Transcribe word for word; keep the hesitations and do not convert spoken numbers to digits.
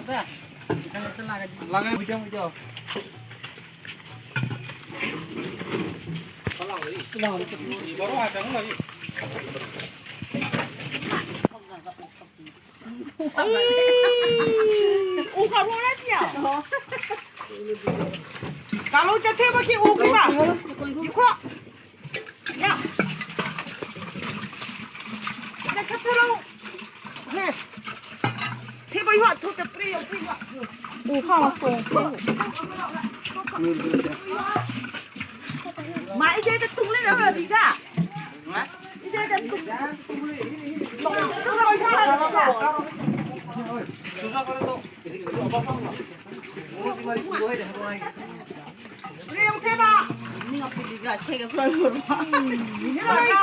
Lagai, udah, udah. Kalau jatuh bagi ubi bang. Ikut. Ya. Ada kata lo. Heh. Theba yuwa thu te pri yo pri yuwa. Uha so. Ma ije te tungle na ri da. Ije te tungle. Pri yo theba. Ni ngap di ga che ga pro pro. Ni ngap.